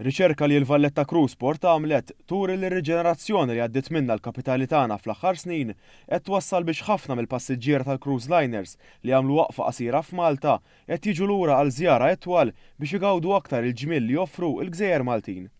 Riċerka li l-Valletta Cruise Port għamlet turi li r-riġenerazzjoni li għaddiet minnha l-kapitali tagħna fl-aħħar snin qed twassal biex ħafna mill-passiġġiera tal-cruise liners li għamlu waqfa qasira f'Malta qed jiġu lura għal żjara itwal biex igawdu aktar il-ġmiel li joffru l-gżejjer Maltin.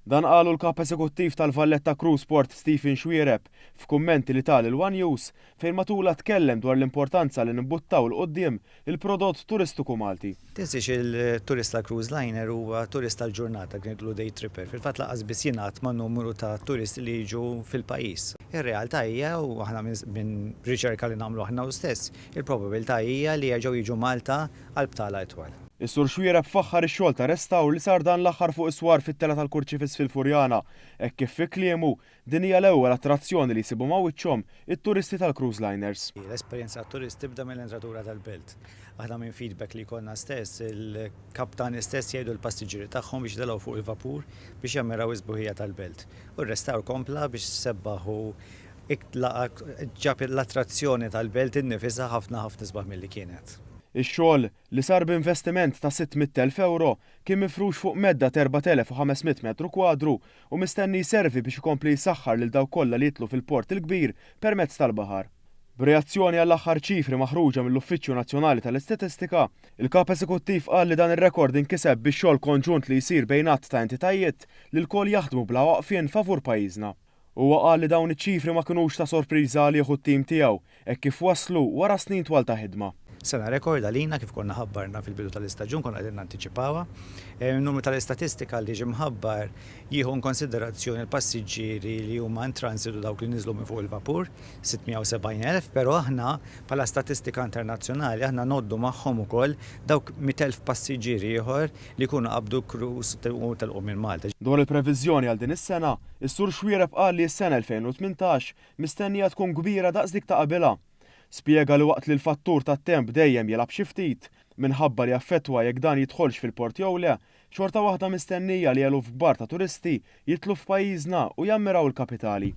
Dan qalu l-Kap Eżekuttiv tal-Valletta Cruise Port Stephen Xuereb f'kummenti li ta lil one News fejn matulha tkellem dwar l-importanza li nimbuttaw 'l quddiem il-prodott turistiku Malti. Tinsiex il-turist tal-cruise liner huwa turist tal-ġurnata, ngħidulu day tripper. Fil-fatt lanqas biss jingħadd man-numru ta' turisti li jiġu fil-pajjiż. Ir-realtà hija, u aħna minn riċerka li nagħmlu aħna stess, il-probabilità hija li jerġgħu jiġu Malta għal btala itwal. Is-Sur Xuereb faħħar ix-xogħol ta' restawr li sar dan l-aħħar fuq is-swar fit-telgħa tal-Kurċifiss fil-Furjana, hekk kif fi kliemu din hija l-ewwel attrazzjoni li jsibu ma' wiċċhom it-turisti tal-cruise liners. L-esperjenza tat-turist tibda mill-entratura tal-belt. Aħna minn feedback li jkollna stess, il-kaptani stess jgħidu l-passiġġieri tagħhom biex jitilgħu fuq il-vapur biex jammiraw is-sbuħija tal-belt. U r-restawr kompla biex sebbaħ u ġab l-attrazzjoni tal-belt innifisha ħafna ħafna isbaħ milli kienet. Ix-xogħol, li sar b'investiment ta' 600,000 ewro, kien mifrux fuq medda t'4,500 metru kwadru u mistenni jservi biex ikompli jsaħħar lil dawk kollha li jidħlu fil-Port il-Kbir permezz tal-baħar. B'reazzjoni għall-aħħar ċifri maħruġa mill-Uffiċċju Nazzjonali tal-Istatistika, il-Kap Eżekuttiv qal li dan ir-rekord inkiseb bix-xogħol konġunt li jsir bejn għadd ta' entitajiet li lkoll jaħdmu bla waqfien favur pajjiżna. Huwa qal li dawn iċ-ċifri ma kinux ta' sorpriża għalih u t-tim tiegħu, hekk kif waslu wara snin twal ta' ħidma. Sena rekord għalina kif konna ħabbarna fil-bidu tal-istaġun, konna qegħdin nantiċipawha. In-numru tal-istatistika li ġie mħabbar jieħu in konsiderazzjoni l-passiġġieri li huma in transit u dawk li niżlu minn fuq il-vapur, 670,000, però aħna bħala statistika internazzjonali aħna ngħoddu magħhom ukoll dawk 100,000 passiġġier ieħor li jkunu qabdu cruise u telqu minn Malta. Dwar il-previżjoni għal din is-sena, is-Sur Xuereb qal li s-sena 2018 mistennija tkun kbira daqs dik ta' qabilha. Spjega li waqt li l-fattur tat-temp dejjem jilgħab xi ftit, minħabba li jaffettwa jekk dan jidħolx fil-port jew le, xorta waħda mistennija li eluf kbar ta' turisti jidħlu f'pajjiżna u jammiraw il-kapitali.